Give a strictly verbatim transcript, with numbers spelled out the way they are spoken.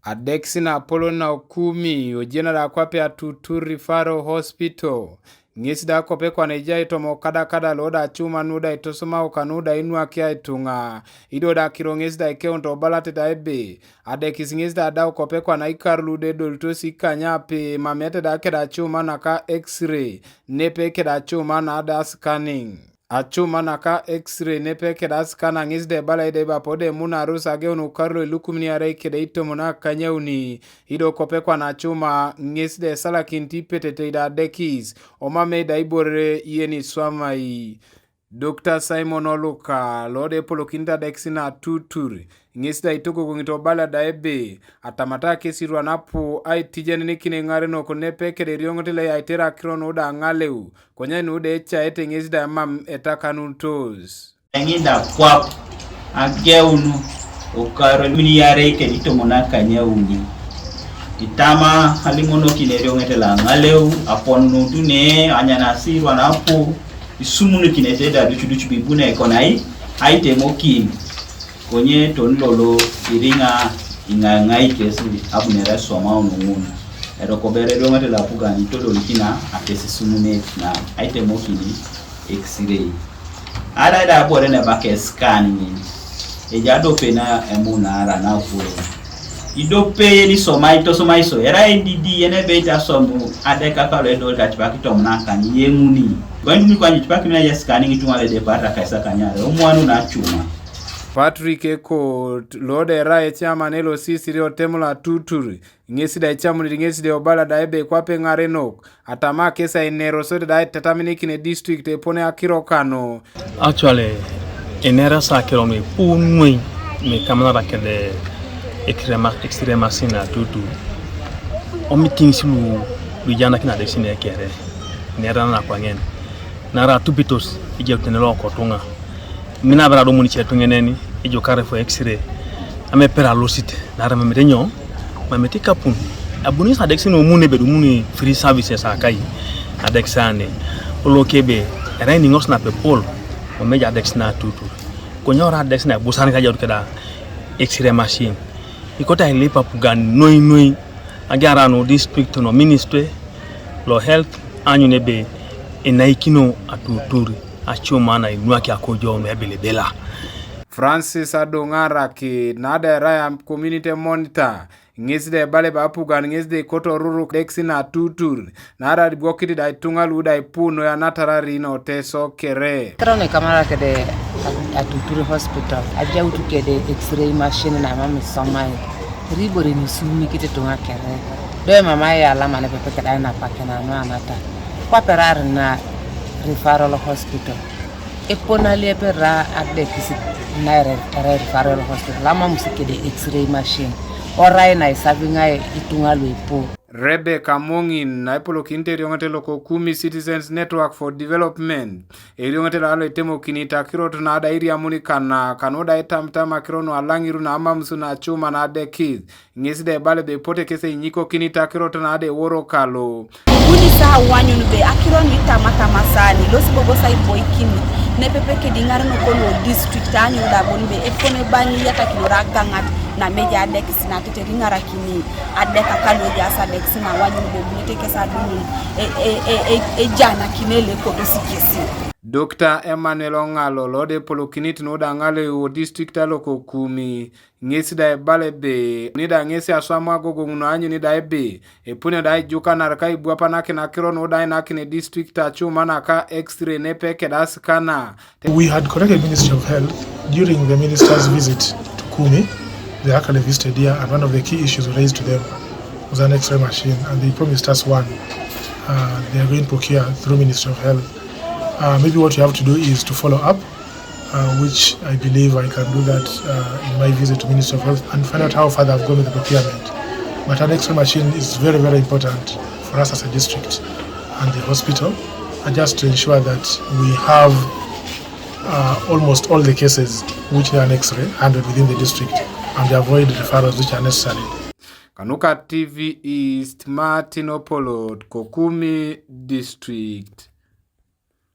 Adekis na apolon na Kumi, ojenare kwape Atutur Referral Hospital. Ŋes da kope kwana ejai tomo kadakada lo da acuma nu da itosomau kanu da inuakia ituŋa. Ido da akiro ŋes da ikeunit obalate da ebe, adekis ŋes da adau kope kwana ikar lu da edolitosi ikanyape, mamete da keda acuma naka X-ray, nepe keda acuma na da scanning. Acuma naka X-ray nepe keda scanner ŋes da ebala ebe apo da emunarus ageun ukar lo ilukumin iarei keda itomon akanyauni, ido kope kwana acuma ŋes da esalakinit ipetete da adekis, omamei da ibore yen iswamai. Dr. Simon Oluka, lo da epolokinit adekis na Atutur, ŋes da itogogoŋit obala da ebe, atamata kes irwan apu aitijeninikin eŋarenok nepe keda erioŋet lo eyaiter akiro nu da aŋaleu, konye nu da ecaete ŋes da mam etakanunitos. Eŋin da kwap ageun okar lo ilukumin iarei keda itomon akanyauni. Itama alimonokin erioŋet lo aŋaleu, aponunut ne, anyanasi irwan apu, isumunukinete da ducuducu bibunai konai aitemokin. Konye toni lolo iriŋa iŋaiŋai kes abunere eswamaun ŋun. Eroko bere erioŋet lo apugan itodolikina akesisimunet na aitemokin X-ray. Arai da abore neba ke scan ŋin, ejai adope na emunara na apolon. Idope yen isomai, itosomai iso, erai edidi yen ebe itasomu adeka kalo edol tacipak itomon akany yeŋuni. Konye tumi kwanyu icipak mina ye scan ŋin ituŋa lu edepar akaisakanyare, omwanu na acuma. Patrick Ekot, lo da erai echairman lo C C R otem lo Atutur, ŋes da ecamunit ŋes da obala da ebe kwape eŋarenok, atama kes ainerosote da aitataminikin edistrict epone akiro kanu. Actually, enerasa akiro nu ipu noi nu ikamanara kede X-ray ma-, X-ray machine Atutur. O meetings lu, lu ijanakin adekis ne kere, inera na kwaŋen. Naarai atupitos ejautene lokotuŋa. Mina bera adumun ice tuŋenen ejukar for X-ray. Ama epera alosit, naarai mamete nyo? Mamete ikapun. Abuni sa adekis nomun ebe dumuni free services akai. Adekis ane. Olo kebe, erai niŋos na pepol, omeja adekis na Atutur. Konye ora adekis na ibusan kajaut keda X-ray machine. Ikote ailip apugan noi noi. Agiara nu district no ministry lo health, anyun ebe enaikino Atutur acuma na inuaki akojo nu ebelebela. Francis Adoŋaraki, na da erai community monitor, ŋes da ebala ebe apugan ŋes da ekoto oruruk adekis na Atutur, naarai ibwokit da ituŋa lu da ipu noi anatarari no Teso kere. Akiro nu ikamanara kede Atutur Hospital, ajaut kede X-ray machine na mam isomai. Eri ibore ni isumikit ituŋa kere. Do emamai alama nepepe keda ainapakina nu anata. Kwape erai na referral hospital. Epone aliep erai adekis na erai, erai referral hospital. Amamus kede X-ray machine. Orai na isaviŋai ituŋa lu ipu. Rebecca Moŋin, na epolokinit erioŋet loko Kumi Citizens Network for Development, erioŋet lo alo itemokinit akirot na da iriamun kana, kanu da itamtam akiro nu alaŋiru na amamus na acuma na adekis, ŋes da ebala ebe epote kes einyikokinit akirot na da eworo kalo. Buni sa awanyun be akiro nu itamatama sani, ilosi bobo sa iboikin, nepepe kede iŋarenok lo district, anyun da bon be epone bani iyatakinor agaŋat, na meja adekis na teter iŋarakini. Adeka kalo ejaas adekis na awanyun bobunete kes adumun e, e, e, e, ejanakin ele kotosi kesi. Dr. Emmanuel Oŋalo, lo da epolokinit nu da aŋaleu o district aloko Kumi, ŋes da ebala ebe, ni da ŋes aswam agogoŋ nu anyuni da ebe, epune da aijukanar ka ibwapanakin akiro nu da ainakin district acuma naka X-ray nepe keda scanner. We had contacted Ministry of Health during the minister's visit to Kumi. They actually visited here, and one of the key issues raised to them was an X-ray machine, and they promised us one. Uh, they are going to procure through Ministry of Health. Uh, maybe what you have to do is to follow up, uh, which I believe I can do that, uh, in my visit to Ministry of Health and find out how far they've gone with the procurement. But an X-ray machine is very, very important for us as a district and the hospital, uh, just to ensure that we have uh, almost all the cases which need an X-ray handled within the district and avoid referrals which are necessary. Kanuka T V East, Martin Opolot, ko Kumi District.